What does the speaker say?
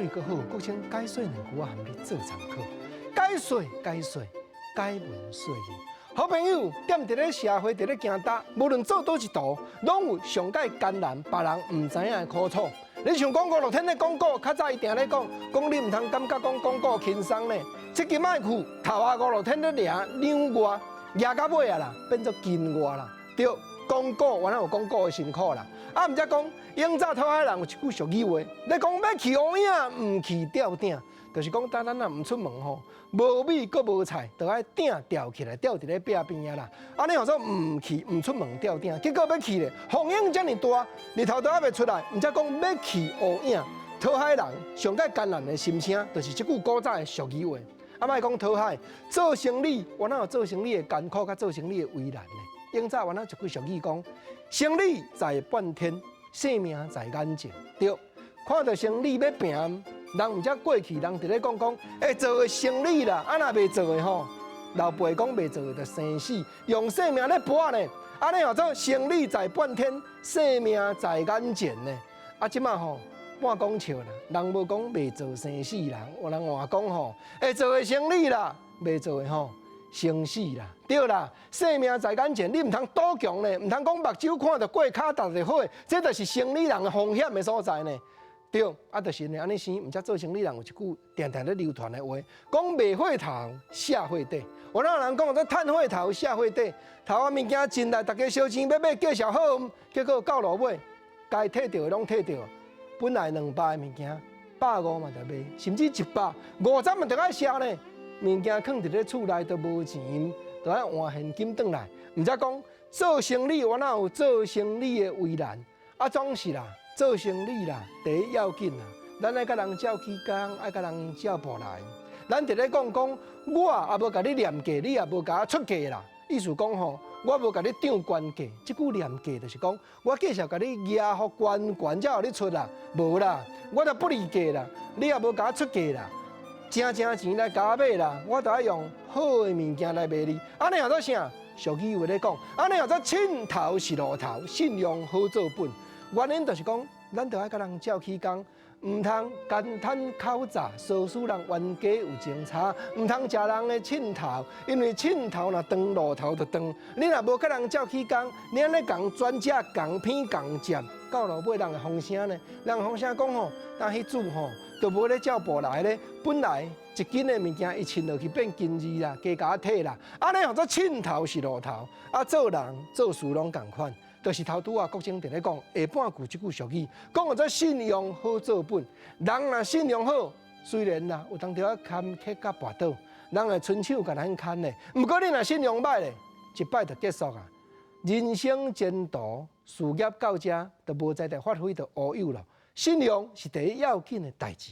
媠閣好，國清解說兩句，我含你做參考。解說解說，解文說字。好朋友，踮佇咧社會，佇咧行搭，無論做佗一途，攏有上蓋艱難，別人毋知影的苦楚。你像講五樂天的廣告，較早伊定咧講，講你毋通感覺講廣告輕鬆呢。這金仔去頭仔五樂天咧掠兩外，掠到尾啊啦，變做斤外啦。對，廣告原來有廣告的辛苦啦。啊，毋則講，永早討海人有一句俗語話，咧講欲去烏影，毋去吊鼎，就是講當咱若毋出門吼，無米閣無菜，就愛鼎吊起來，吊佇咧壁邊仔啦。按呢號做毋去毋出門吊鼎，結果欲去咧，風湧遮爾大，日頭都猶未出來，毋則講欲去烏影。討海人上蓋艱難的心聲，就是這句古早的俗語話。啊，莫講討海，做生理，原來有做生理的艱苦，佮做生理的為難呢。永早原來一句俗語講：生理在半天，性命在眼前。對，看著生理欲拚，人毋則過去人佇咧講講，會做的生理啦，啊若袂做的吼，老輩講袂做的就生死，用性命咧搏呢。按呢號做生理在半天，性命在眼前呢。啊，這馬吼半講笑啦，人無講袂做生死人，有人話講吼，會做的生理啦，袂做的吼，生死啦，對啦，性命在眼前，你毋通賭強呢，毋通講目睭看著過跤踏著火，這就是生理人的風險的所在呢。對，啊，就是呢，按呢生，毋則做生理人有一句定定咧流傳的話，講賣火頭，社會底。有哪有人講這趁火頭，社會底，頭仔物件進來，大家燒錢欲買，介紹好，結果到落尾，該退著的攏退著，本來200的物件，150嘛著賣，甚至150嘛著愛殺呢。物件囥佇咧厝內都無錢，都愛換現金轉來。毋則講做生理，原來有做生理的為難，啊，總是啦，做生理啦，第一要緊啦。咱愛佮人照起工，愛佮人照步來。咱佇咧講講，我也無共你廉價，你也無共我出價啦。意思講吼，我無共你漲懸價。這句廉價就是講，我繼續共你壓予懸懸，才予你出啦。無啦，我就不離價啦，你也無共我出價啦。誠誠錢來共我買啦，我就愛用好的物件來賣你。按呢號做啥？俗語話咧講，按呢號做秤頭是路頭，信用好做本。原因就是講，咱著愛佮人照起工，毋通奸貪口詐，唆使人冤家有情差，毋通食人的秤頭，因為秤頭若斷，路頭就斷。你若無佮人照起工，你按呢共專家共騙共佔，到落尾人會風聲呢？人風聲講吼，當彼主吼，都無咧照步來咧，本來一斤的物件，伊稱落去變斤二啦，加共我退啦。按呢號做秤頭是路頭，啊做人做事攏仝款，就是頭拄仔國清佇咧講下半句這句俗語，講號做信用好做本。人若信用好，雖然啦有當時仔坎坷佮跋倒，人會伸手共咱牽咧。毋過你若信用歹咧，一擺就結束啊。人生前途事業到遮，就無才調發揮就烏有咯。信用是第一要緊的代誌。